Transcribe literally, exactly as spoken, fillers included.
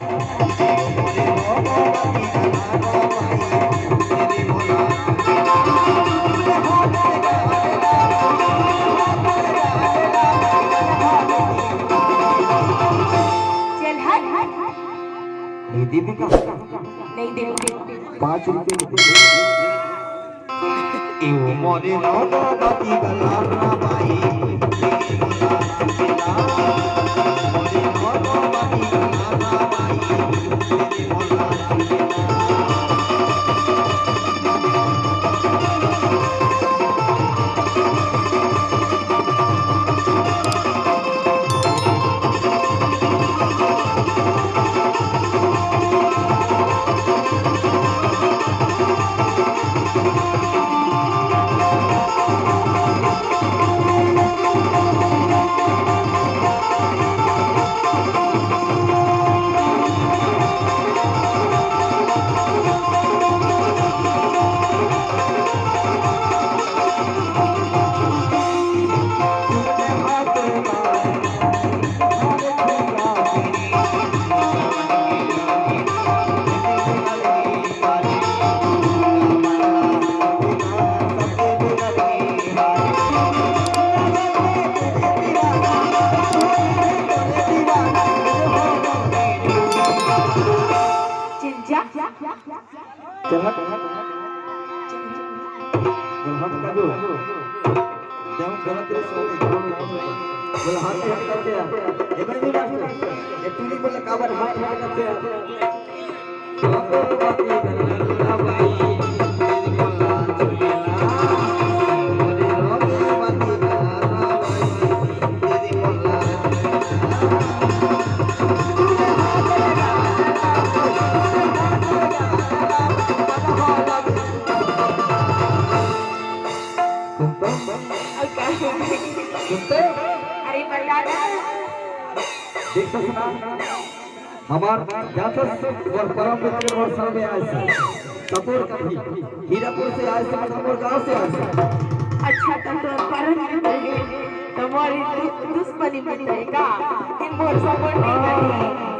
चल हट। नहीं देबे का? नहीं देबे। पाँच रुपये में दे। इउ मोरे नौ बाती गला ना बाई। चल हट। चल हट का दो। देव गलत रे सोनी। बोल हाथ हट करते हैं। ए भाई भी मास्टर। ए तू नहीं बोले काबर हाथ हट करते हैं। अरे बता ना। देख तो सुना। हमार जातस और परम मित्र और सामने आए से। सपोर कभी हीरापुर से आए से, मतलब मोर गांव से आए से। अच्छा, तो तोर परम मित्र हे, तो मोर दु-, दुश्मनी बन जाए का? ये मोर सपोर्ट नहीं करी।